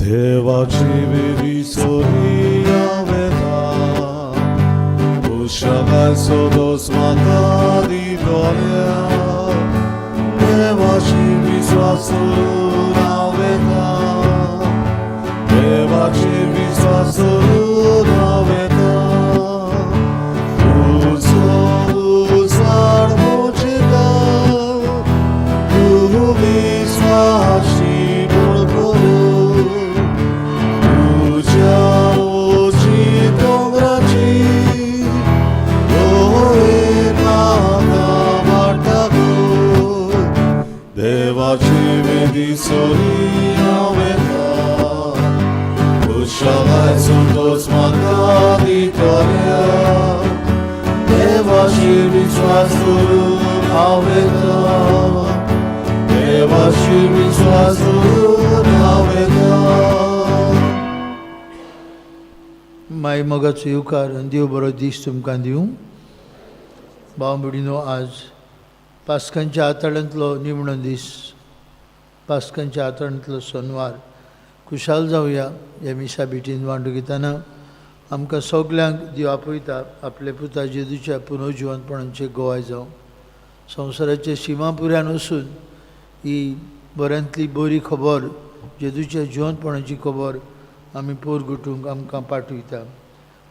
देवाची वेदी सोरी हांव येता, खुशालकाय सोदोस म्हाका दितल्या. देवाची विस्वास करून हांव येता, देवाची विस्वास करून हांव येता. तुजो उजवाड मोजिता, तूं विस्वासी पूण करूं, तुज्या उंची दोंगराची म्हाका वाट दाखय. देवाची वेदी सोरी हांव येता, खुशालकाय संतोस म्हाका दितल्या. देवाची विश्वास करून हांव येता, देवाची विश्वास करून हांव येता. माय मोगाचो येवकार आनी देव बरो दीस तुमकां दिवं. भाव भयणीनो, आज पास्कांच्या आताळ्यांतलो निमणो दीस, पास्कांच्या आताळ्यांतलो सोनवार. खुशाल जावया. ह्या मिसा भेटीन वांटो घेतना आमकां सगल्यांक देव आपयता आपल्या पुता जेजूच्या पुनर्जिवंतपणाचे गोवाय जावं. संवसाराच्या शिमा पुऱ्यान वचून ही बऱ्यांतली बरी खबर, जेजूच्या जिवंतपणाची खबर आमी पोरगुटूंक आमकां पाठयता.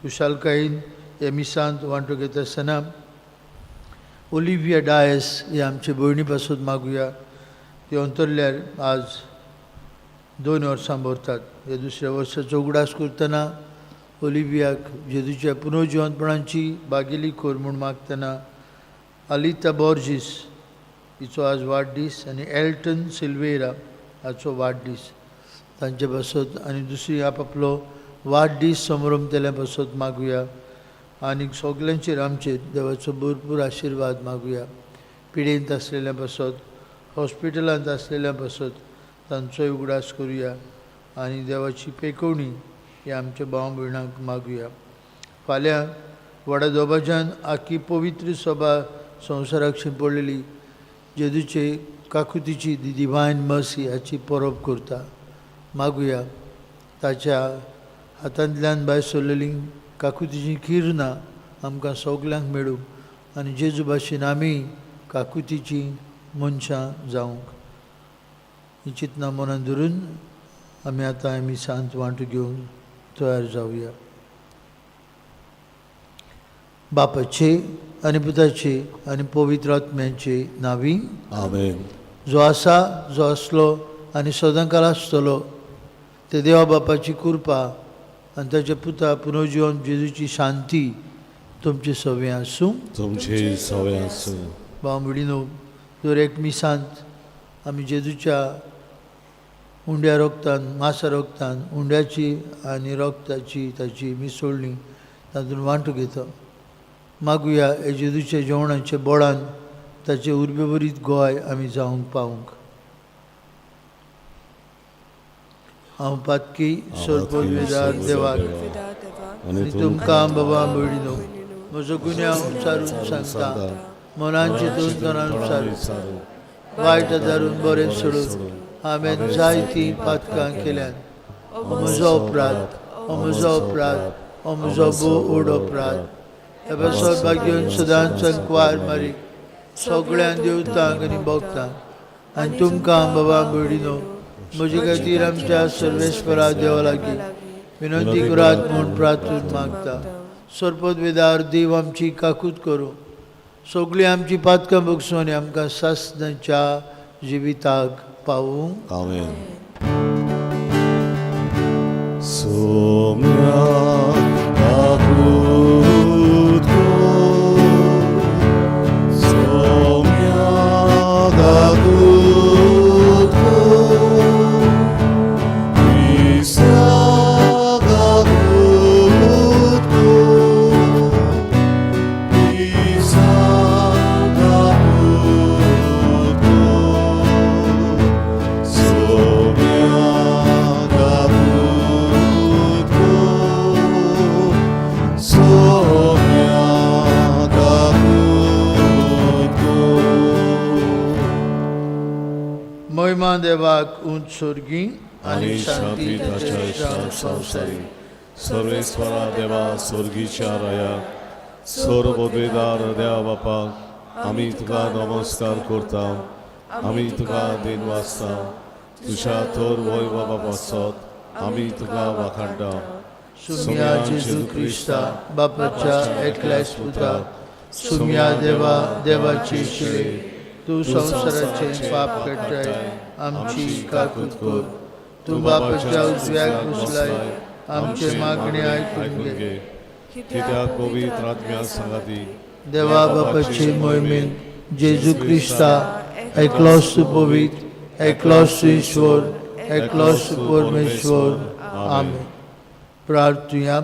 खुशालकायेन ह्या मिसांत वांटो घेता आसतना ओलिविया डायस हे आमचे भयणी पासून मागुया. ती अंतरल्यार आज 2 वर्सां भरतात. ह्या दुसऱ्या वर्साचो उगडास करतना ओलिवियाक जेजूच्या पुनर्जिवंतपणाची बागेली कर म्हूण मागतना, अलिता बोर्जीस हिचो आज वाडदीस आनी एल्टन सिल्वेरा हाचो वाडदीस, तांचे पासत आनी दुसरी आपआपलो वाडदीस संभ्रमतेल्या पासत मागुया. आनी सगल्यांचेर आमचेर देवाचो भरपूर आशिर्वाद मागुया. पिडेंत आसलेल्या पासत, हॉस्पिटलांत आसलेल्या पासत तांचोय उगडास करुया आनी देवाची पेकोवणी ही आमच्या भाव भयणांक मागुया. फाल्यां व्हडा दबाज्यान आखी पवित्र सभा संवसाराक शिंपडलेली जेजूचे काकुतीची, दी डिवायन मर्सी हाची परब करता. मागुया, ताच्या हातांतल्यान भायर सरलेली काकुतीची किरणां आमकां सगल्यांक मेळूं आनी जेजू भाशेन आमी काकुतीची मनशां जावंक. ही चिंतना मनान धरून आमी आतां आमी सांत वांटो घेवन तयार जावया. बापाचे आनी पुताचे आनी पवित्र आत्म्याचे नांवी. आमेन. जो आसा, जो आसलो आनी सदांकाळ आसतलो ते देवा बापाची कृपा आनी ताच्या पुता पुनर्जिवन जेजूची शांती तुमचे सवे आसूं. तुमचे सवे आसूं. भाव भयणीनो, दर एक मिसांत आमी जेजूच्या उंड्या रोगतान, मासा रोगतान, उंड्याची आनी रोगताची ताची मिसळणी तातूंत वांटो घेता. मागुया, हे जेजूच्या जेवणाच्या बोळान ताचे उर्बेभरीत गोवाय आमी जावंक पावूंक. हांव पातकी सरपदवेदार देवाक आनी आनी तुमकां बाबा भयणीनो म्हजो गुन्यांव उच्चारून सांगता. मनान चिंतून तणान उच्चारून, वायट आदारून बरें सोडून हांवें जायतीं पातकां केल्यात. हो म्हजो अपराध, हो म्हजो अपराध, हो म्हजो भोव व्हड अपराध. हे पासत भाग्यन सदांच कुवार मारी, सगळ्यां देवतांक आनी भक्तांक आनी तुमकां बाबा भयणीनो म्हजे खातीर आमच्या सर्वेस्परा देवा लागीं विनंती करात म्हूण प्रार्थून मागता. सरपद वेदार देव आमची काकूत करूं, सगळीं आमची पातकां भोगसूं आनी आमकां सासणाच्या जिविताक पावूं. आमेन. सोम्या काकूत कर, सोम्या काकूत कर, क्रिस्ता काकूत कर, क्रिस्ता काकूत कर, सोम्या काकूत कर, सोम्या काकूत कर. महिमा देवाक उंच सोर्गी. आनी शांती ताच्या इश्टांक संवसारी. सर्वेस्वरा देवा, स्वर्गीच्या राया, सर्ववेदार देवा बापाक आमी तुका नमस्कार करता, आमी तुका दिन वाचता. तुज्या तर वय बाबा पासत आमी तुका वाखाणटा. सुम्या जेजू क्रिस्ता बापाच्या एकल्याच पुता, सुम्या देवा देवाची शिले, तूं संवसाराचें पाप काडटाय, आमची काकूत कर. तूं बापाच्या उजव्याक बसलाय, आमचे मागणे आयकून घे. कित्याक पवित्र आत्म्या सांगाती देवा बापाचे मोहिमेन जेजू क्रिस्ता एकलोच तूं पवित्र, एकलोच तूं ईश्वर, एकलोच तूं परमेश्वर. आमेन. प्रार्थुया.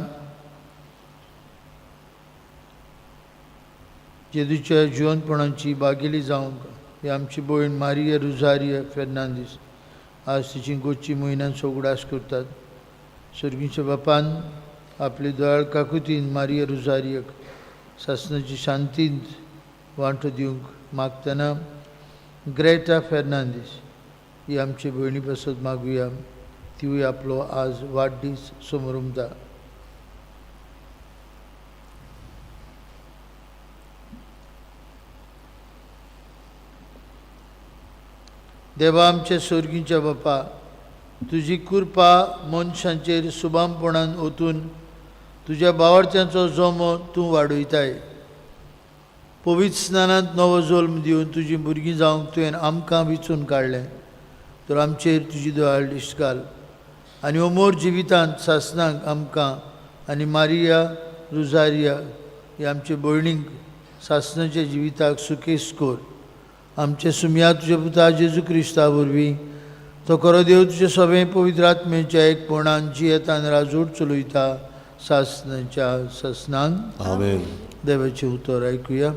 जेजूच्या जिवनपणाची बागेली जावंक ही आमची भयण मारिया रुजारिया फेर्नांदीस आज तिची गोची म्हयन्यांचो उगडास करतात. सर्गीच्या बापान आपली दयाळ काकुतीन मारिया रुजारियक सासनाची शांतींत वांटो दिवंक मागतना ग्रेटा फेर्नांदीस ही आमचे भयणी पासत मागुया. तिवूय आपलो आज वाडदीस समरुमता. देवा आमच्या सोर्गीच्या बापा, तुजी कृपा मनशांचेर सुबामपणान ओतून तुज्या बावडच्यांचो जमो तूं वाडयताय. पवित्र स्नानांत नवो जल्म दिवन तुजी भुरगीं जावंक तुवें आमकां विचून काडलें, तर आमचेर तुजी दयाळ दिश्ट घाल आनी अमोर जिवितांत सासनाक आमकां आनी मारिया रुजारिया ही आमचे भयणीक सासनाच्या जिविताक सुखेस कर. आमचे सुमया तुज्या पुता जेजू क्रिस्ता वरवीं, तो खरो देव तुजे सगळें पवित्र आत्म्याच्या एकपणान जियेतान राजूट चलयता सासनाच्या सासनांक. आमेन. देवाचें उतर आयकुया.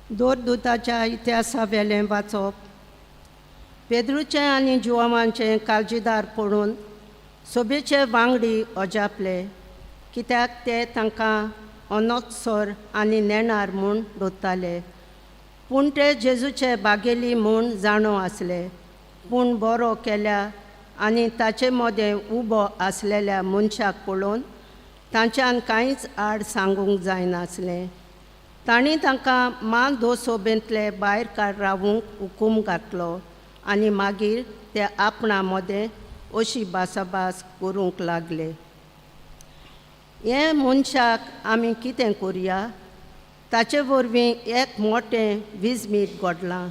दोरदूताच्या इतिहासावेलें वाचप. पेद्रूचें आनी जुवामाचें काळजीदार पडून सोबेचे वांगडी अजापले, कित्याक ते तांकां अनोत्सर आनी नेणार म्हूण दोत्ताले. पूण ते जेजूचे बागेली म्हूण जाणो आसले. पूण बरो केल्या आनी ताचे मदें उबो आसलेल्या मनशाक पळोवन तांच्यान कांयच आड सांगूंक जायनासलें. तांणी तांकां मान दोसोबेंतले भायर काड रावूंक हुकूम घातलो आनी मागीर ते आपणा मदें अशी भासाभास करूंक लागले, हे मनशाक आमी कितें करुया? ताचे वरवीं एक मोटें विजमीत घडलां.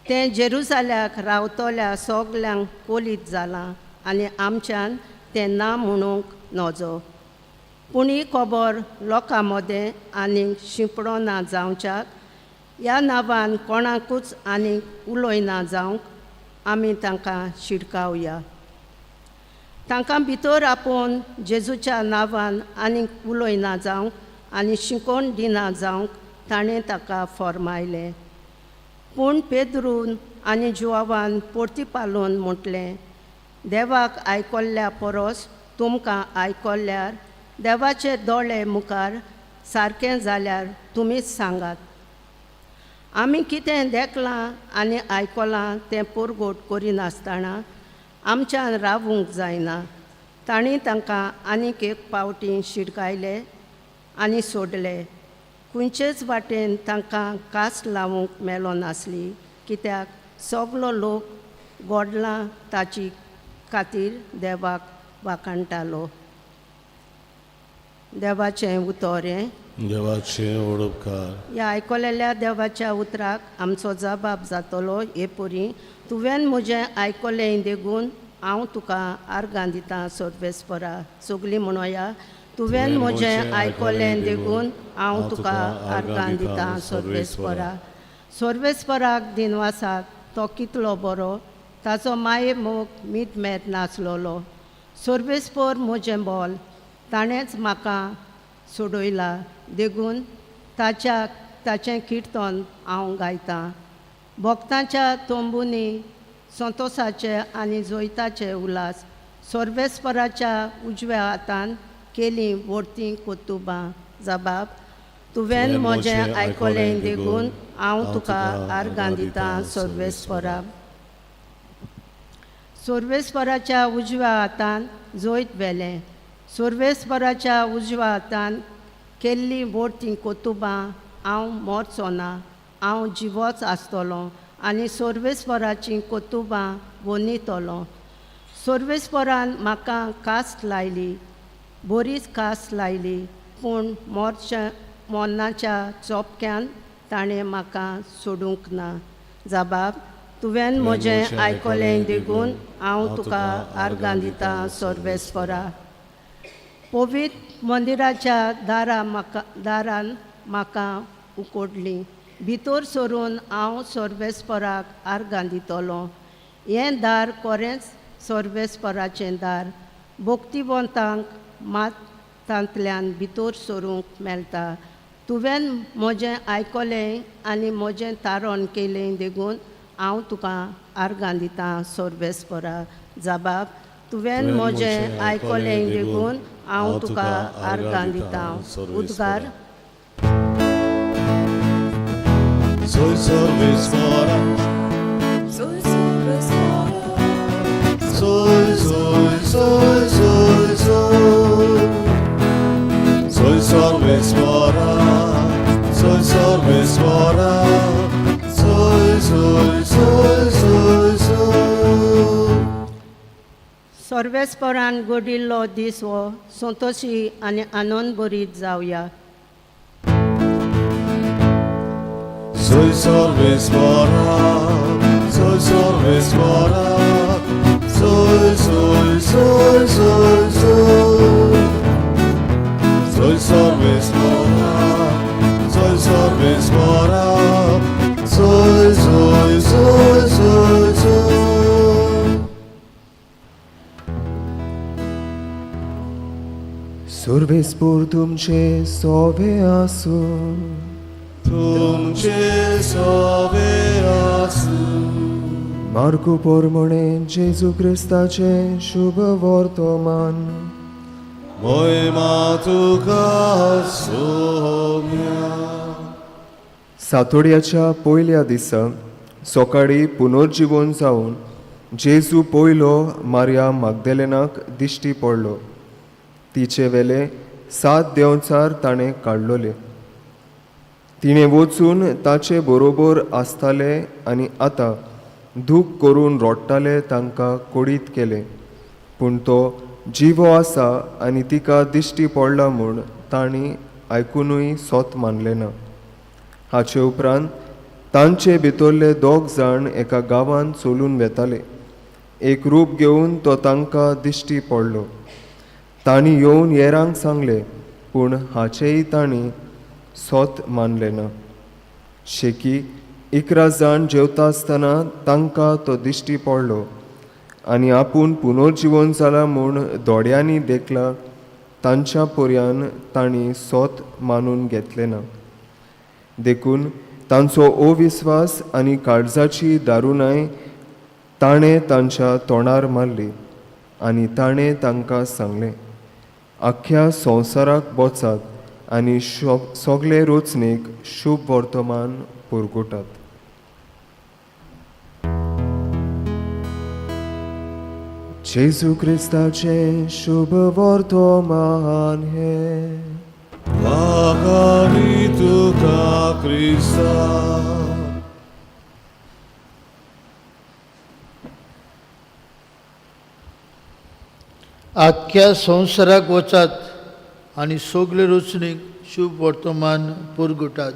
तें जेरुजाल्याक रावतल्या सगल्यांक कोलीत जालां आनी आमच्यान तें ना म्हणूंक नजो. पूण ही खबर लोकां मदें आनीक शिंपडो ना जावच्याक ह्या नांवान कोणाकूच आनीक उलयना जावंक आमी तांकां शिडकावया. तांकां भितर आपोवन जेजूच्या नांवान आनीक उलयना जावंक आनी शिकोवन दिना जावंक ताणें ताका फॉर्मायलें. पूण पेद्रून आनी जुवावान पोर्ती पालोवन म्हटलें, देवाक आयकल्ल्या परस तुमकां आयकल्यार देवाचे दोळे मुखार सारकें जाल्यार तुमीच सांगात. आमी कितें देखलां आनी आयकलां तें परगट करिनासतना आमच्यान रावूंक जायना. तांणी तांकां आनीक एक पावटी शिडकायले आनी सोडले. खंयचेच वाटेन तांकां कास लावूंक मेलो नासली, कित्याक सगलो लोक गोडलां ताची खातीर देवाक वाखाणटालो. देवाचें उतर हें. देवाचें उडपकार. ह्या आयकलेल्या देवाच्या उतराक आमचो जबाब जातलो हे परी, तुवें म्हजें आयकलें देखून हांव तुका आर्गां दितां सर्वेस्परा. सगलीं म्हणोया, तुवें म्हजें आयकलें देखून हांव तुका आर्गां दितां सर्वेस्परा. सर्वेस्पराक दिनवासात, तो कितलो बरो, ताचो माये मोग मीत मेत नासलोलो. सर्वेस्पर म्हजें बोल, ताणेंच म्हाका सोडयला देखून ताच्या ताचें किर्तन हांव गायतां. भक्तांच्या तंबुनी संतोसाचे आनी जैताचे उल्हास सर्वेस्पराच्या उजव्या हातान केलीं व्हडतीं कोतुबां. जबाब, तुवें म्हजें आयकलें देखून हांव तुका आर्गां दितां सर्वेस्परा. सर्वेस्पराच्या उजव्या हातान जैत व्हेलें. सर्वेस्पराच्या उजव्या हातान केल्लीं व्हडतीं कोतुबां. हांव मरचो ना, हांव जिवोच आसतलो आनी सर्वेस्पराचीं कोतुबां वनितलो. सर्वेस्परान म्हाका कास्ट लायली, बरीच कास लायली, पूण मोरच्या मरणाच्या चोपक्यान ताणें म्हाका सोडूंक ना. जबाब, तुवें म्हजें आयकलें देखून हांव तुका आर्गां दितां सर्वेस्परा. पवित्र मंदिराच्या दारा म्हाका दारान म्हाका उकोडली. भितर सरून हांव सर्वेस्पराक आर्गां दितलो. हें दार कोरेंच सर्वेस्पराचें दार. भक्तिवंतांक मात तांतल्यान भितर सरूंक मेळटा. तुवें म्हजें आयकलें आनी म्हजें तारण केलें देखून हांव तुका आर्गां दितां सर्वेस्परा. जबाब, तुवें म्हजें आयकलें देखून हांव तुका आर्गां दितां. उद्गार. Soy सर्वेस्परा, Soy सर्वेस्परा, soy, soy, soy, soy, soy. Soy सर्वेस्परा, soy सर्वेस्परा, soy, soy, soy, soy, soy. सर्वेस्परान घडिल्लो दीस हो, संतोशी आनी आनंद भरीत जावया. Soy सर्वेस्परा, soy सर्वेस्परा, soy, soy, soy, soy, soy. Soy सर्वेस्परा, soy सर्वेस्परा, soy, soy, soy, soy, soy. सर्वेस्पोर तुमचे सोवे आसूं. तुमचे सोवे आसूं. मार्कू पोरमणे जेजू क्रिस्ताचे शुभ वर्तमान. महिमा तुका सोम्या. सातोड्याच्या पयल्या दिसा सकाळी पुनर्जिवन जावन जेजू पयलो मार्या मागदेलेनाक दिश्टी पडलो. तिचे वेले सात देंवचार ताणें काडलोले. तिणें वचून ताचे बरोबर आसताले आनी आतां दूख करून रोडटाले तांकां कोडीत केलें. पूण तो जिवो आसा आनी तिका दिश्टी पडला म्हूण तांणी आयकुनूय सोत मानलें ना. हाचे उपरांत तांचे भितरले दोग जाण एका गांवांत चलून वेताले. एक रूप घेवन तो तांकां दिश्टी पडलो. तांणी येवन हेरांक सांगलें, पूण हाचेय तांणी सोत मानलें ना. शेकी 11 जाण जेवता आसतना तांकां तो दिश्टी पडलो आनी आपूण पुनर्जिवन जाला म्हूण दोळ्यांनी देखला तांच्या पर्यान तांणी सोत मानून घेतलें ना. देखून तांचो अविस्वास आनी काळजाची दारुणाय ताणें तांच्या तोंडार मारली आनी ताणें तांकां सांगलें, आख्ख्या संवसाराक वचात आनी सगळे रचणेक शुभ वर्तमान पुरगुटात. जेजू क्रिस्ताचें शुभ वर्तमान हें. वाखाणी तुका क्रिस्ता. आख्ख्या संवसाराक वचात आनी सगळे रचणीक शुभ वर्तमान पुरगुटात.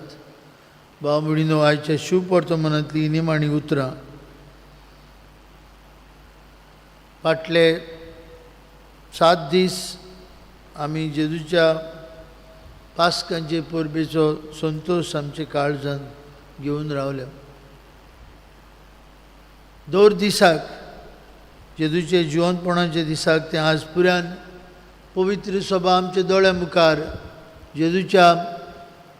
भाव भयणीनो, आयच्या शुभ वर्तमानांतली निमाणी उतरां. फाटले 7 दीस आमी जेजूच्या पास्कांचे परबेचो संतोश आमच्या काळजान घेवन रावल्या. दर दिसाक जेजूचे जिवनपणाच्या दिसाक तें आज पुरान पवित्र सभा आमच्या दोळ्या मुखार जेजूच्या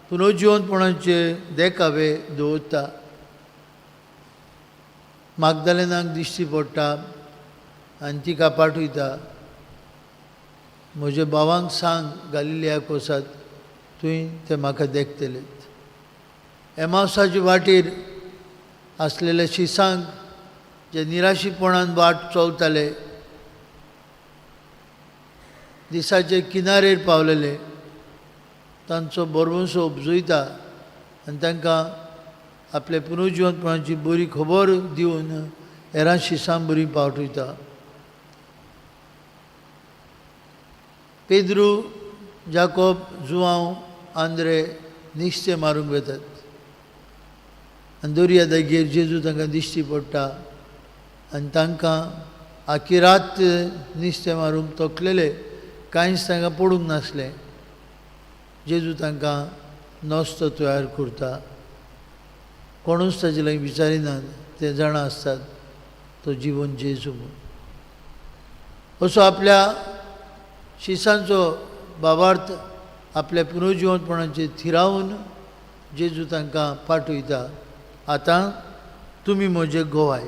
पुनर्जिवनपणाचे देखावे दवरता. मागदालेनाक दिश्टी पडटा, आनी तिका पाठयता, म्हज्या भावांक सांग गालिलियाक वचात, थंय ते म्हाका देखतले. एमावसाचे वाटेर आसलेले शिसांक जे निराशीपणान वाट चलताले, दिसाचे किनारेर पावलेले, तांचो बरवंसो उपजयता आनी तांकां आपले पुनर्जिवंतपणाची बरी खबर दिवन हेरां शिसां बरी पावटयता. पेद्रू, जाकोब, जुआंव, आंद्रे निस्तें मारूंक वेतात आनी दर्या देगेर जेजू तांकां दिश्टी पडटा आनी तांकां आखी रात निस्तें मारूंक तकलेले, कांयच तांकां पडूंक नासलें. जेजू तांकां नस्तो तयार करता. कोणूच ताजे लागीं विचारिनात, ते जाणा आसतात तो जिवन जेजू म्हूण. असो आपल्या शिसांचो भावार्थ आपल्या पुनर्जिवंतपणाचेर थिरावन जेजू तांकां पाठयता, आतां तुमी म्हजे गोवाय,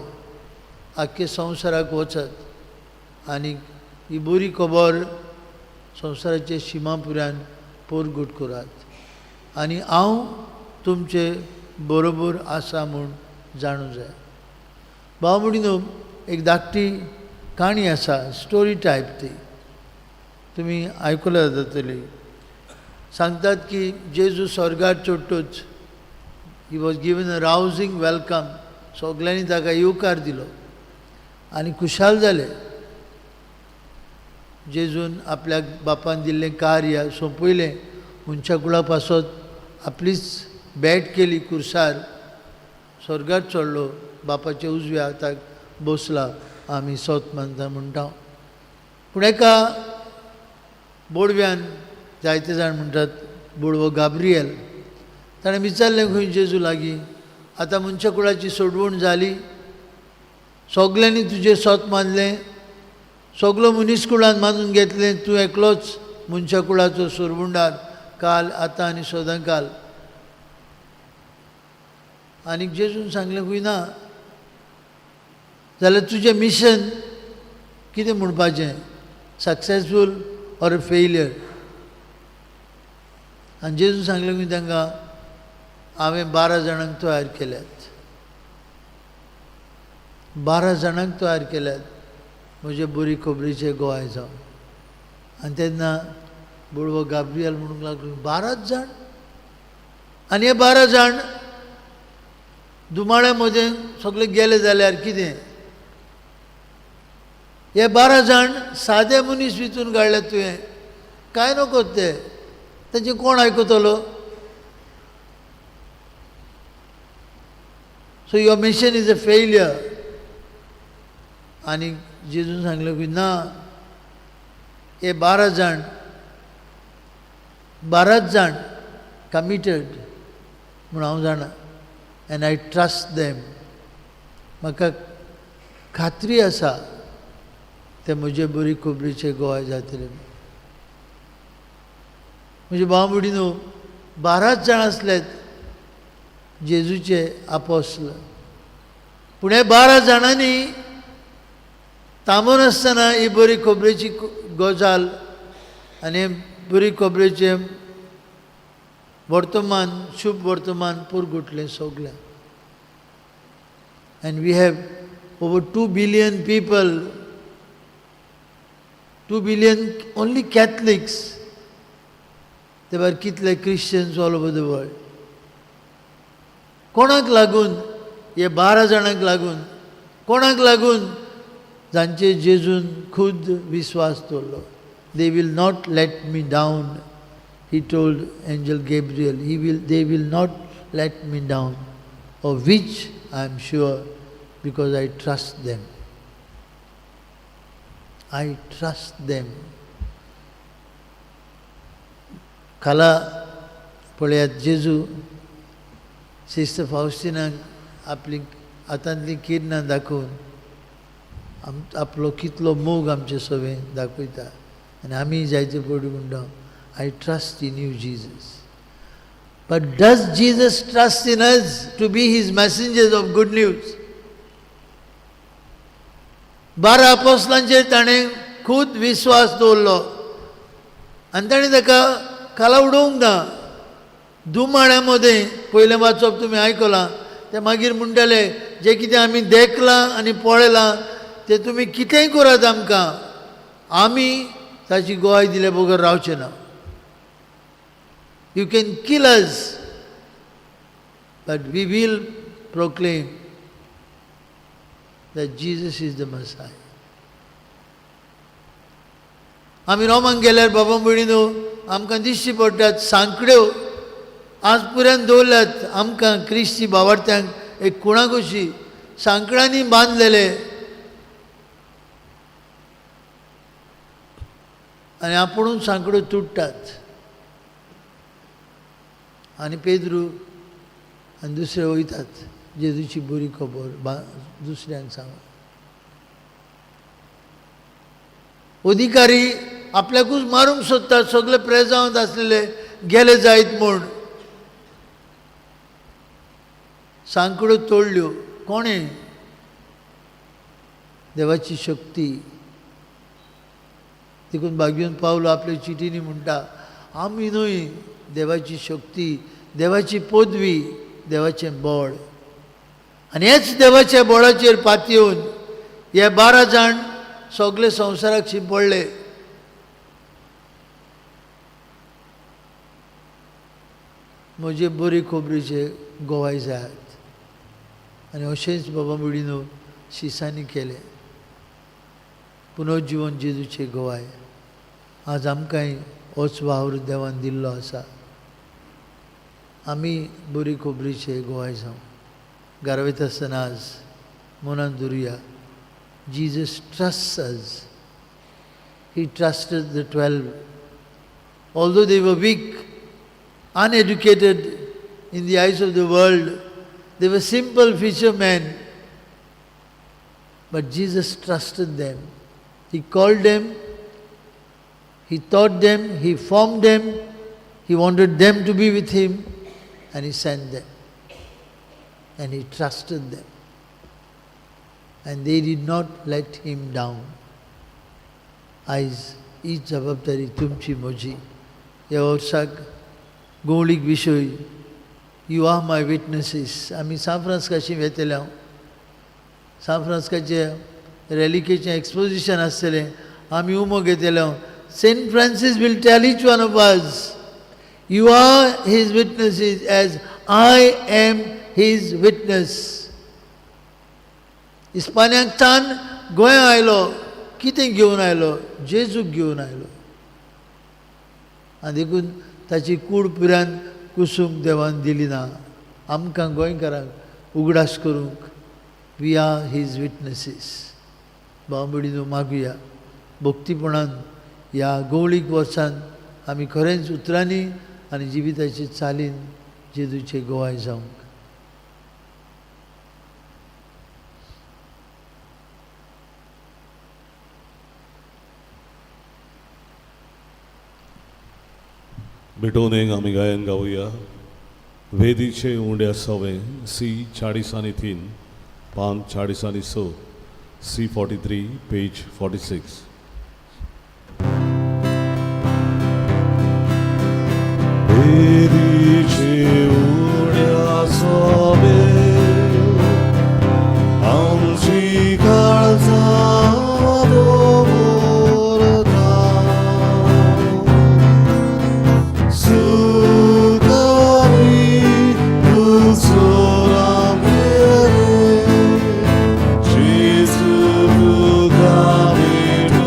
आख्खे संवसाराक वचात आनी ही बरी खबर संवसाराचे शिमा पुऱ्यान परगट करात आनी हांव तुमचे बरोबर आसा म्हूण जाणू जाय. भाव भयणीनो, एक धाकटी काणी आसा, स्टोरी टायप, ती तुमी आयकुल्या जातली. सांगतात की जेजू स्वर्गार चडटूच he was given a rousing welcome. सगल्यांनी ताका येवकार दिलो आनी खुशाल जाले. जेजून आपल्याक बापान दिल्लें कार्य सोंपयलें, मनशा कुळा पासत आपलीच भेट केली कुर्सार, स्वर्गार चडलो, बापाच्या उजव्या हाताक बसला, आमी सोत मानता म्हणटा. पूण एका बोडव्यान, जायते जाण म्हणटात बोडवो गाब्रियल, ताणें विचारलें खंय जेजू लागीं, आतां मनशा कुळाची सोडवण जाली, सगल्यांनी तुजें सोत मानलें, सगलो मनीस कुळान मानून घेतलें, तूं एकलोच मनशा कुळाचो सोरवुंडार, काल आतां आनी सदां काल. आनीक जेजून सांगलें खंय ना जाल्यार तुजें मिशन कितें म्हणपाचें, सक्सेसफूल ऑर फेलियर? आनी जेजून सांगलें खंय तांकां, हांवें 12 जाणांक तयार केल्यात, 12 जाणांक तयार केल्यात म्हजे बरी खबरीचे गोवाय जावन. आनी तेन्ना बोडवो गाब्रियल म्हणूंक लागलो, 12 जाण? आनी हे 12 जाण दुमाळ्या मदें सगळे गेले जाल्यार कितें? हे 12 जाण सादे मनीस विचून काडले तुवें, कांय नको ते, तांचे कोण आयकतलो? So your mission is a failure. आनी जेजून सांगलें की ना, हे 12 जाण, 12 जाण कमिटेड म्हूण हांव जाणा, एंड I trust them. म्हाका खात्री आसा ते म्हजे बरी खबरीचे गोवाय जातले. म्हजे भाव भयणीनो, 12 जाण आसले जेजूचे आपोस्ल, पूण हे 12 जाणांनी थांबनासतना ही बरी खबरेची गजाल आनी बरी खबरेचें वर्तमान, शुभ वर्तमान पुरगुटलें सगळें. And we have over 2 billion people, 2 billion only Catholics. ते भायर कितले Christians all over the world. कोणाक लागून? हे 12 जाणांक लागून. कोणाक लागून? जांचे जेजून खुद विस्वास दवरलो. They will not let me down, he told angel Gabriel. They will not let me down, of which I am sure because I trust them. I trust them. खाला पळयात, जेजू सिस्टर फावस्टिनाक आपली हातांतलीं किरणां दाखोवन आपलो कितलो मोग आमचे सवें दाखयता. आनी आमी जायते पयलीं म्हणटा, I trust in you Jesus. But does Jesus trust in us to be his messengers of good news? 12 आपोस्लांचेर ताणें खूद विस्वास दवरलो आनी ताणें ताका खाला उडोवंक ना. दुमाळ्या मदें पयलें वाचप तुमी आयकलां, ते मागीर म्हणटाले जें कितें आमी देखलां आनी पळयलां तें तुमी कितेंय करात आमकां, आमी ताची गवाय दिले बगर रावचे ना. You can kill us but we will proclaim that Jesus is the Messiah. आमी रोमांक गेल्यार बाबा भयणीनो आमकां दिश्टी पडटात सांकड्यो आज पुऱ्यान दवरल्यात आमकां क्रिस्ती बावार्थ्यांक एक कुणा कशी सांकड्यांनी बांदलेले आनी आपुणूच सांकड्यो तुट्टात. आनी पेद्रू आनी दुसरे वयतात जेजूची बरी खबर दुसऱ्यांक सांग. अधिकारी आपल्याकूच मारूंक सोदतात, सगळे प्रेजांत आसलेले गेले जायत म्हूण. सांकड्यो तोडल्यो कोणें? देवाची शक्ती. देखून भाग्योन पावलो आपले चिटींनी म्हणटा, आमी न्हय, देवाची शक्ती, देवाची पदवी, देवाचें बळ. आनी हेच देवाच्या बळाचेर पातयेवन हे 12 जाण सगळे संवसाराक शिंपडले. म्हजे बरी खबरीचे गवाय जायात. आनी अशेंच बाबा भयणीनो शिसांनी केलें. पुनर्जिवन जेजूचे गवाय आज आमकांय होच वावर देवान दिल्लो आसा. आमी बरी खबरीचे गवाय जावं. घरा वयता आसतना आज मनान धरुया, Jesus trusts us. He trusted the 12. Although they were weak, uneducated in the eyes of the world, they were simple fishermen, but Jesus trusted them. He called them, He taught them, He formed them, He wanted them to be with Him, and He sent them. And He trusted them. And they did not let Him down. आयज ही जबाबदारी तुमची म्हजी. ह्या वर्साक गवळीक विशय you are my witnesses. आमी सांत फ्रांस्काशी वेतले हांव. सांत फ्रांस्काचे रेलिकेचें एक्सपोजिशन आसतलें, आमी उमो घेतले हांव. Saint Francis will tell each one of us, you are his witnesses as I am his witness. इस्पान्याक तान गोंया आयलो, कितें घेवन आयलो? जेजूक घेवन आयलो. आनी देखून ताची कूड पुरान कुसूंक देवान दिली ना. आमकां गोंयकारांक उगडास करूंक we are his witnesses. भाव भयणीनो मागुया भक्तीपणान ह्या गवळीक वर्सान आमी खरेंच उतरांनी आनी जिविताचे चालीन जेजूचे गवाय जावंक. भेटोवन एक आमी गायन गावया. वेदीचे उंड्या सवे सी 43, पान 46, सी 43, पेज 46. वेदीचे उंड्या सवे आमची काळजां दवरता, सुखारी तुजो मेरे, जेजू तुका भेटोवया.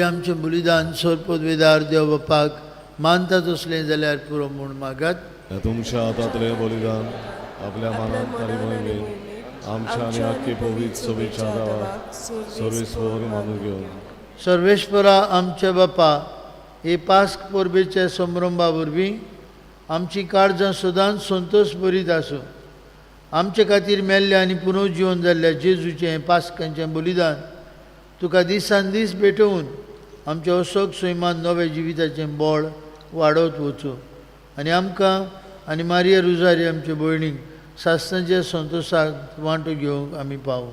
वरवीं आमचें बलिदान सरपदवेदार देव बापाक मानता तसलें जाल्यार पुरो म्हूण मागात. ह्या तुमच्या हातांतलें बलिदान आपल्या मनात आनी मोहिमेन आमच्या आनी आख्खे पवित्र सभेच्या देवाक सर्वेस्वर मानून घेवन. सर्वेश्वरा आमच्या बापा, हे पास्क परबेच्या संभ्रंभा वरवीं आमची काळजां सदांच संतोश भरीत आसूं. आमचे खातीर मेल्ल्या आनी पुनर्जिवन जाल्ल्या जेजूचें पास्कांचें बलिदान तुका दिसान दीस भेटोवन आमच्या अशोक सैमान नव्या जिविताचें बळ वाडोवत वचूं आनी आमकां आनी मारिया रुजारी आमचे भयणीक सासणाच्या संतोशाक वांटो घेवंक आमी पावूं.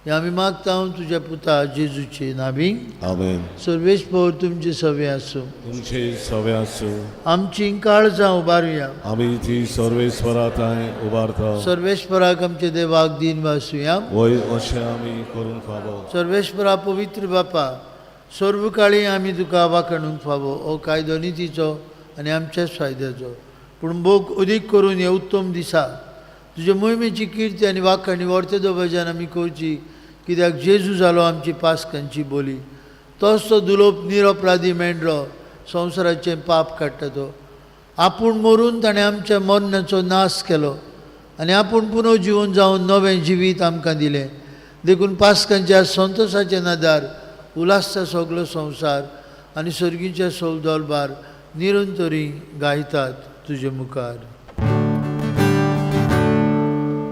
हें आमी मागता तुज्या पुता जेजूचे नावी. आमेन. सर्वेस्पर तुमचे सवे आसूं. तुमचे सवे आसूं. आमची काळजां उबारुया. आमी ती सर्वेस्वरा थंय उबारता. सर्वेस्पराक आमचे देवाक दीन वासुया. वय अशें आमी करूंक फावो. सर्वेस्परा पवित्र बापा, सर्व काळी आमी तुका वाखणूंक फावो. हो कायदो नितीचो आनी आमच्याच फायद्याचो, पूण भोग अदीक करून हे उत्तम दिसा तुजे मोहिमेची किर्ती आनी वाखाणी वर्ते दबाज्यान आमी करची, कित्याक जेजू जालो आमची पास्कांची बोली. तोच तो दुलोप निरपराधी मेंढरो संवसाराचें पाप काडटा तो. आपूण मरून ताणें आमच्या मरणाचो नाश केलो आनी आपूण पुनर्जिवन जावन नवें जिवीत आमकां दिलें. देखून पास्कांच्या संतोशाचे नदार उल्हासता सगलो संवसार आनी सर्गीच्या सोल दरबार निरंतरी गायतात तुजे मुखार.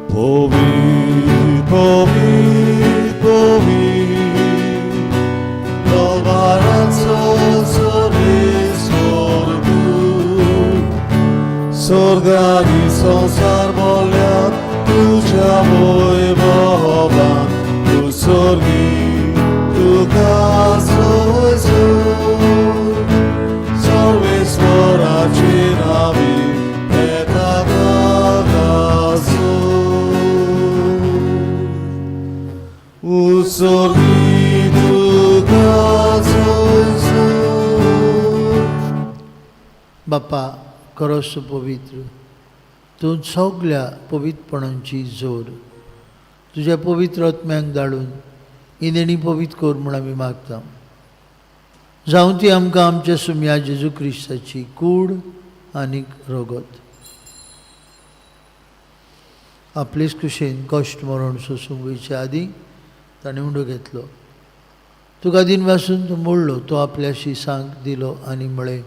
पवित्र पवित्र पवित्र दरबाराचो सर्वेस्पर तूं, स्वर्ग आनी संवसार भरल्यात तुज्या वैभवान. तूं सर्गी तुका जय सर्वेस्वराचे नावी येता गाजो. उत्सर्गी तुका जय. बापा खरोच पवित्र, तूं सगल्या पवित्रपणांची जोर तुज्या पवित्र आत्म्यांक धाडून ही देणी पवित्र कर म्हूण आमी मागता. जावं ती आमकां आमच्या सुम्या जेजू क्रिस्ताची कूड आनी रगत. आपलेच कुशेन कश्ट मरण सोसूंक वयचे आदीं ताणें उंडो घेतलो. तुका दिन वासून तो मोडलो, तो आपल्या शिसांक दिलो आनी म्हळें,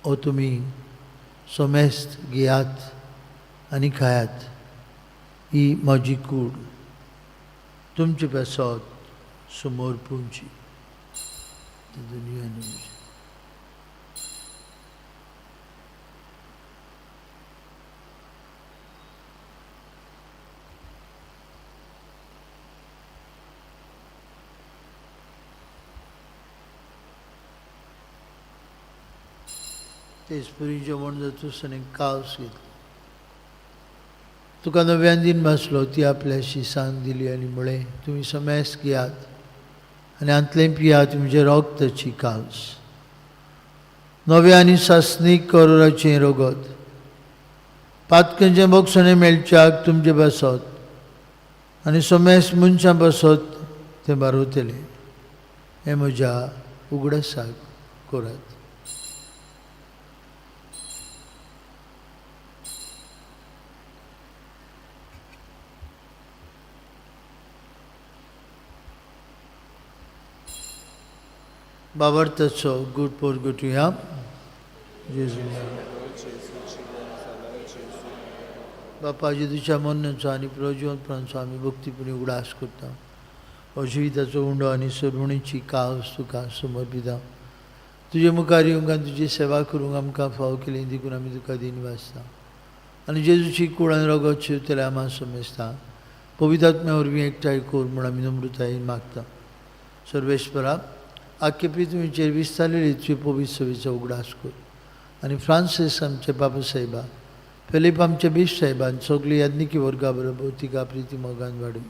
ओ तुमी सोमेस्त घेयात आनी खायात, ही म्हजी कूड तुमचे पासत समोर पुंची. दुनिया न्हय. तेच पुरी जेवण जातूच आनी कावस घेतलो. तुका नव्यान दीन भासलो, ती आपल्या शिसांक दिली आनी म्हळें, तुमी समेस घेयात आनी हांतलें पियात, म्हजें रगताची कावस, नव्या आनी सासणीक करोराचें रगत, पातकांचें बोगसणें मेळच्याक तुमचें बसत आनी समेस मनशां बसत तें बारवतलें. हें म्हज्या उगडासाक करात. बाबर्थाचो गुड पोरगुटुया जेजू. बापा जेजूच्या मरणाचो आनी प्रजीवनपणाचो आमी भक्तीपणी उगडास करता. हो जिविताचो उंडो आनी सरवणीची कावस तुका समर्पिता. तुजे मुखार येवंक आनी तुजी सेवा करूंक आमकां फावो केली देखून आमी तुका दीन वाचता आनी जेजूची कूड आनी रगत शिवतले आमा समजता. पवित्र आत्म्या वरवीं एकठांय कर म्हूण आमी नम्रतायेन मागता. सर्वेश्वरा, आख्खे पृथ्वीचेर विस्तारलेली तुजी पवित्र सभेचो उगडास कर आनी फ्रांसीस आमचे बाबा साहेबा, फिलीप आमचे बीश साहेबान सगळी याज्ञिकी वर्गा बरोबर तिका प्रिती मोगान वाडून.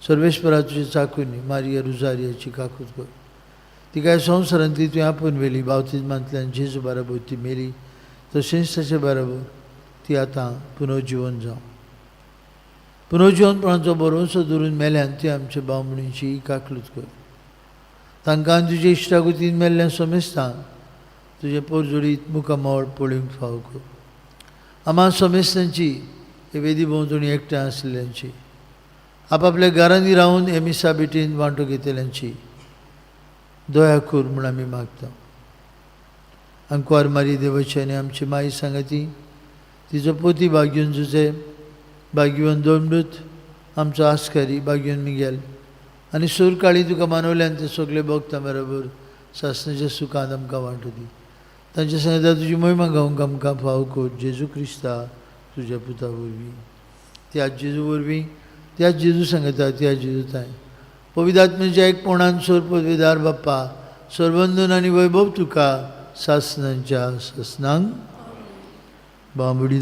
सर्वेश्वरा, तुजे चाकून मारिया रुजारियाची काकूत कर. तिका संवसारांतली तुवें आपोवन व्हेली, बावतिज्मांतल्यान जेजू बरोबर ती मेली, तशेंच ताचे बरोबर ती आतां पुनर्जिवन जावं. पुनर्जिवनपणाचो भरवंसो धरून मेल्यान ती आमच्या भावणीची काकलूत कर. तांकां तुजे इश्टागतीन मेल्लें समेस्तांक तुजें पोरजोडीत मुखामळ पळोवंक फावो कर. आमा समेस्तांची हे वेदी भोंवतणी एकठांय आसलेल्यांची, आपापल्या घरांनी रावन हे मिसा भेटीन वांटो घेतल्यांची दया कर म्हूण आमी मागता. आंकवार मारी देवाची आनी आमची माई सांगाती, तिजो पोती भाग्यून जुजे, भाग्यवन दोमडूत, आमचो आस्कारी भाग्यून मिगेल आनी सूरकाळी तुका मानवल्यान ते सगळे भोगता बरोबर सासणाच्या सुखान आमकां वांटू दी. तांच्या सांगता तुजी मोहिमा गावंक आमकां फाव कर जेजू क्रिस्ता तुज्या पुता वरवीं, त्या जेजू वरवीं, त्या जेजू सांगता त्या जेजू ताय पवित्र आत्म्याच्या एकपणान सोर पदवीदार बाप्पा सर्वंदन आनी वैभव तुका सासणांच्या सासणांक. बांबडी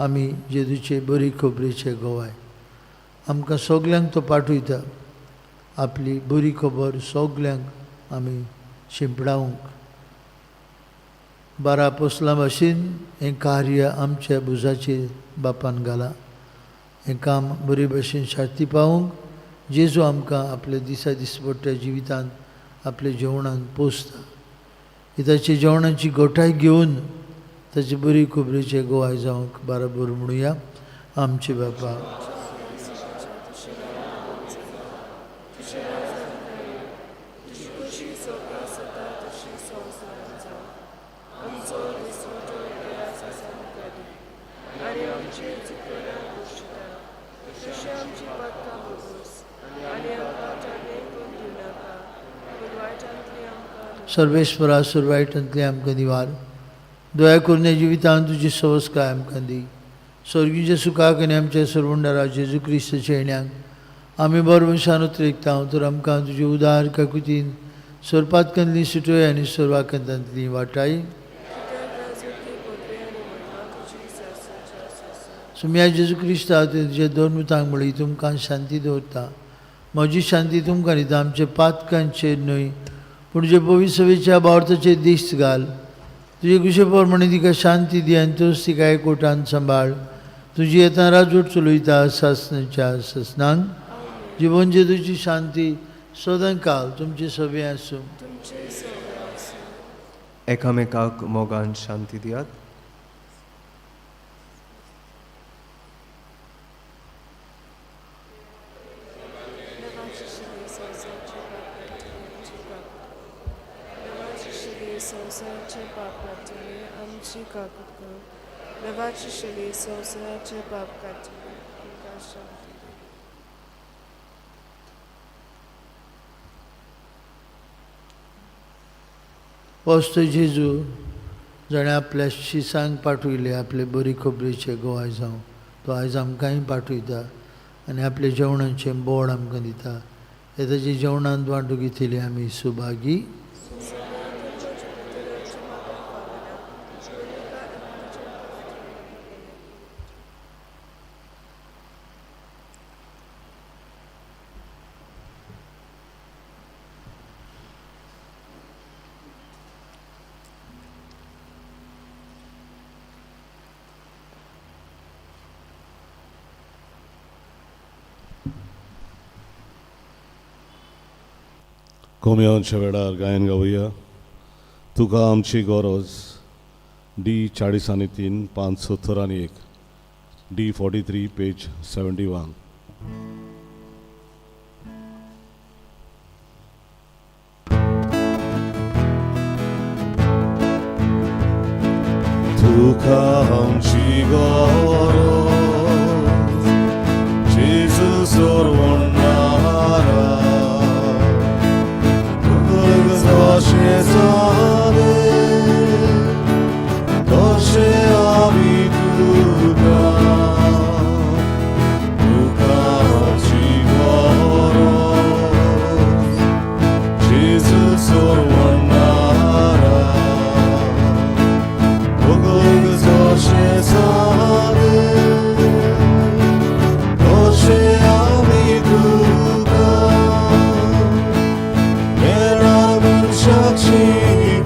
आमी जेजूचे बरी खबरेचे गोवाय आमकां सगल्यांक तो पाठयता. आपली बरी खबर सगल्यांक आमी शिंपडावंक 12 पोसलां भाशेन हें कार्य आमच्या भुजाचेर बापान घालां. हें काम बरे भशेन शांती पावोवंक जेजू आमकां आपल्या दिसा दिसपट्ट्या जिवितांत आपल्या जेवणान पोसता. ताच्या जेवणाची गोठाय घेवन ताचे बरी खबरेचे गोवाय जावंक बराबर म्हणुया. आमचे बापा सर्वेश्वरा सुरवायटांतले आमकां निवार, दया करून जिवितांत तुजी सवस्काय आमकां दी. स्वर्गीच्या सुखाक आनी आमच्या सर्वंडारा जेजू क्रिस्ताच्या येण्याक आमी बरो मनशान उतरेकता तर आमकां तुजे उदार काकुतीन सोरपातकांतली सुटोय आनी सोरवाकांतांतली वाटाय. सुम्या जेजू क्रिस्ता तुजे दोन मुतांक म्हळी तुमकां शांती दवरता, म्हजी शांती तुमकां दिता. आमचे पातकांचेर न्हय पूण जे पवित्र बावर्थाचेर दिश्ट घाल. तुजे कुशे प्रमाणे तिका शांती दी आनी तूंच तिका एकवटान सांबाळ. तुजी येता राजवट चलयता सासणाच्या सासणांक. जिवन जेजूची शांती सदांकाल तुमचे सगळे आसूं. एकामेकाक मोगान शांती दियात. पोस्तो जेजू जाणें आपल्या शिसांक पाठयले आपले बरी खबरेचे गोवाय जावं, तो आयज आमकांय पाठयता आनी आपले जेवणाचें बोड आमकां दिता. हे ताजे जेवणांत वांटू घेतली आमी सुभागी. कोमयांच्या वेळार गायन गावया तुका आमची गरज डी 40 आनी 3 5 70 आनी 1 डी 43 पेज 71. तुका आमची गरज जेजू सोडवणारा, Shakshi.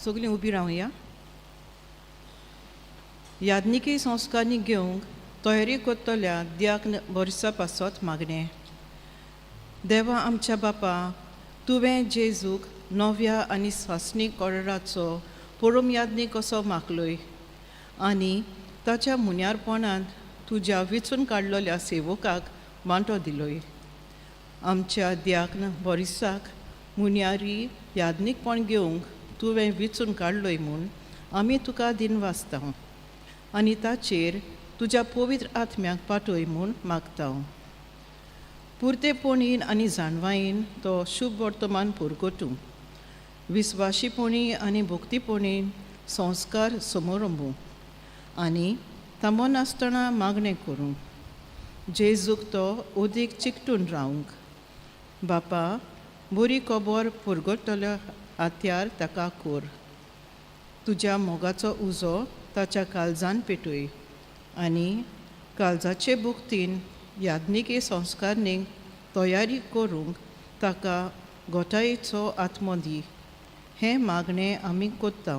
सगळीं उबी रावया. याज्ञिकी संस्कारणी घेवंक तयारी करतल्या द्याक बोरिसा पासत मागणें. देवा आमच्या बापा, तुवें जेजूक नव्या आनी सासणीक कराराचो परम याज्ञीक असो मागलोय आनी ताच्या मुन्यारपणांत तुज्या विचून काडलेल्या सेवकाक वांटो दिलोय. आमच्या द्याक्न बोरिसाक मुन्यारी याज्ञीकपण घेवंक तुवें विचून काडलोय म्हूण आमी तुका दिनवासता आनी ताचेर तुज्या पवित्र आत्म्याक पाठय म्हूण मागता. पुरतेपणीन आनी जाणवायेन तो शुभ वर्तमान पुरगटूं, विस्वाशीपणी आनी भक्तीपणीन संस्कार समोरंबू आनी थांबनासतना मागणें करूं. जेजूक तो ओदीक चिकटून रावंक. बापा, बरी खबर पुरगटतल्या हात्यार ताका कोर. तुज्या मोगाचो उजो ताच्या काळजान पेटय आनी काळजाचे भुक्तीन याज्ञिकी संस्कारणीक तयारी करूंक ताका गोठायेचो आत्मो दी. हें मागणें आमी कोत्ता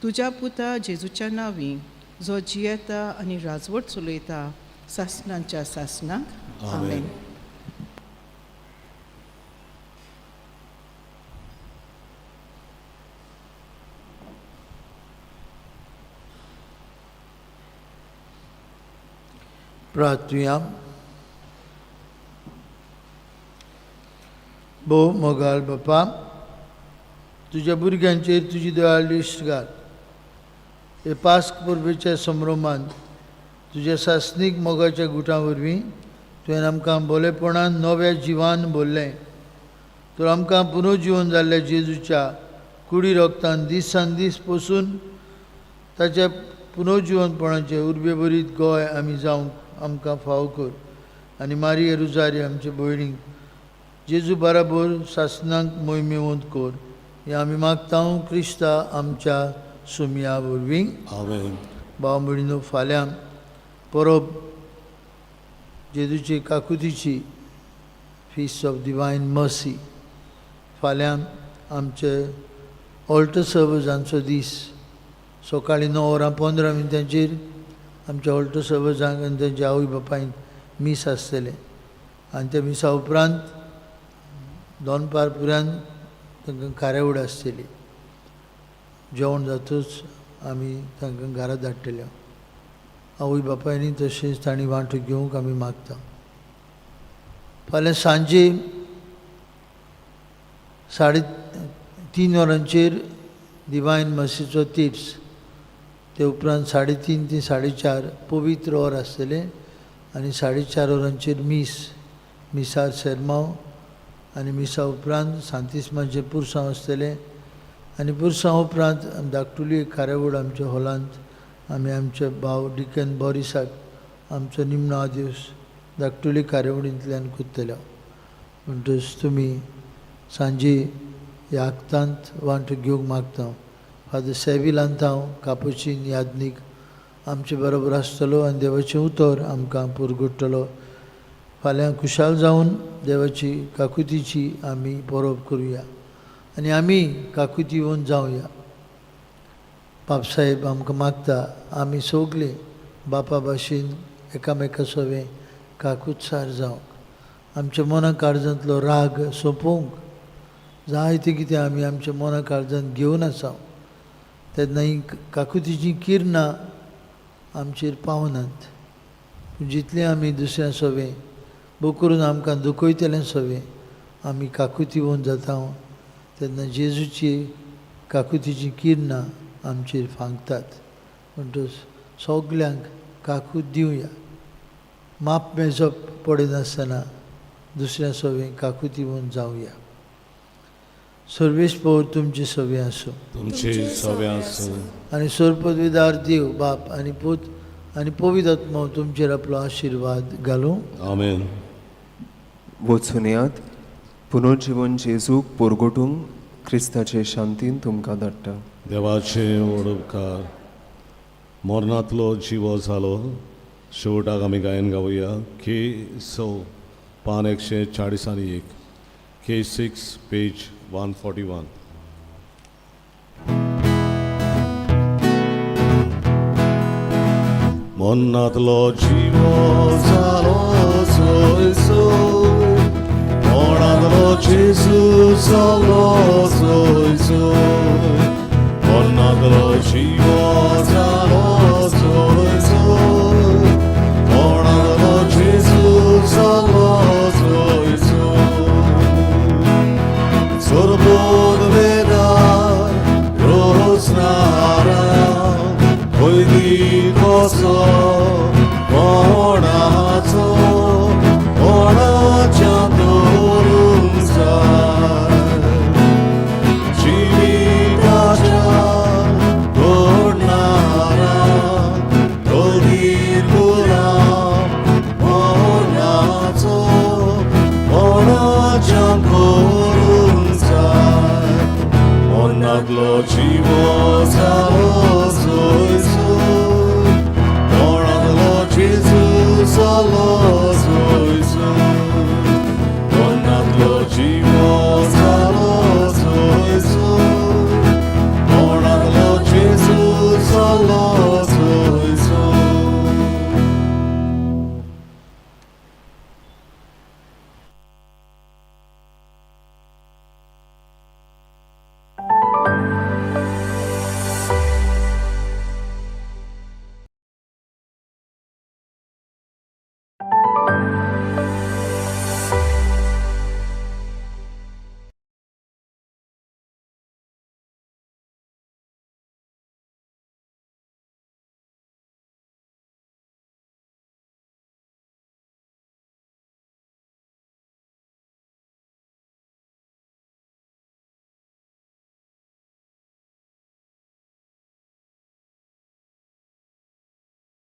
तुज्या पुता जेजूच्या नांवी, जो जियेता आनी राजवट चलयता सासणाच्या सासणाक. आमेन. प्रार्थुया. भोव मोगाल बापा, तुज्या भुरग्यांचेर तुजी दयाळ दिश्ट घाल. हे पास्क परबेच्या संभ्रमांत तुज्या सासणीक मोगाच्या गुटां वरवीं तुवें आमकां बोलेपणान नव्या जिवान भरलें. तर आमकां पुनर्जिवन जाल्ल्या जेजूच्या कुडी रोगतान दिसान दीस पोसून ताच्या पुनर्जिवनपणाचे उर्बेभरीत गोंय आमी जावंक आमकां फावो कर. आनी मारिया रुजारी आमचे भयणीक जेजू बराबर सासणाक मोहिमेवंत कर. हें आमी मागता क्रिस्ता आमच्या सुमया वरवीं. आमेन. भाव भयणीनो, फाल्यां परब जेजूची काकुतीची फीस्ट ऑफ डिवायन मर्सी. फाल्यां आमचे ऑल्टर सर्वजांचो दीस. सकाळीं 9 वरां 15 मिनटांचेर आमच्या ऑल्टर सर्वजांक आनी तेंच्या आवय बापायन मीस आसतलें आनी त्या मिसा उपरांत दोनपार पुरान तांकां कार्यावळ आसतली. जेवण जातूच आमी तांकां घरा धाडटले. आवय बापायनी तशेंच तांणी वांटो घेवंक आमी मागता. फाल्यां सांजे 3:30 वरांचेर डिवायन मर्सीचो तिर्स, ते उपरांत 3:30 ते 4:30 पवित्र वर आसतलें आनी 4:30 वरांचेर मीस, मिसार सेरमांव आनी मिसा उपरांत सांतिस्माचें पुरसांव आसतलें आनी पुरसांव उपरांत धाकटुली एक कार्यावळ आमच्या हॉलांत आमी आमच्या भाव डिकन बोरिसाक आमचो निमणो आदेस धाकटुली कार्यावळींतल्यान करतले. म्हणटच तुमी सांजे ह्या आक्तांत वांटो घेवंक मागता. फादर सेविल आंतांव कापुचीन याज्ञीक आमचे बरोबर आसतलो आनी देवाचें उतर आमकां पुरगुट्टलो. फाल्यां खुशाल जावन देवाची काकुतीची आमी परब करुया आनी आमी काकुती येवन जावया. बापसाहेब आमकां मागता आमी सगलीं बापा भाशेन एकामेका सवें काकुतसार जावंक, आमच्या मना काळजांतलो राग सोंपोवंक जायतें कितें आमी आमच्या मना काळजांत घेवन आसा तेन्ना ही काकुतीचीं किरणां आमचेर पावनात. पूण जितलें आमी दुसऱ्या सवें भोव करून आमकां दुखयतलें सवें आमी काकुती येवन जाता तेन्ना जेजूची काकुतीचीं किरणां आमचेर फांकतात. म्हणटच सगल्यांक काकूत दिवया, माप मेजप पडनासतना दुसऱ्या सवें काकुती येवन जावया. सर्वेस्पर तुमचे सवें आसूं. तुमचे सवे आसूं. आनी सर्वपदवीदार देव बाप आनी पूत आनी पवित्र आत्मो तुमचेर आपलो आशिर्वाद घालूं. आमेन. वचून येयात, पुनर्जिवन जेजूक पोरगोटूंक क्रिस्ताचे शांतीन तुमकां धाडटा. देवाचे व्हड उपकार. मरणांतलो जिवो जालो. शेवटाक आमी गायन गावया के स पान 141, के 6 पेज 141. मरणांतलो जिवो जालो सोय सोय, मरणांतलो जेजू जालो सोय सोय, मरणांतलो जिवो जालो सोय सोय, मरणांतलो जेजू जालो सोय सोय. सोरबोद वेदा रोसनारा वयली कसो कोणाचो कोणाच्या दवरूंक जाय जिविताच्या तोडणारा तोगीर गुलाम कोणाचो कोणाच्या करूंक जाय. मरणांतलो जिवो जालो सोय सोय, मरणांतलो जेजू जालो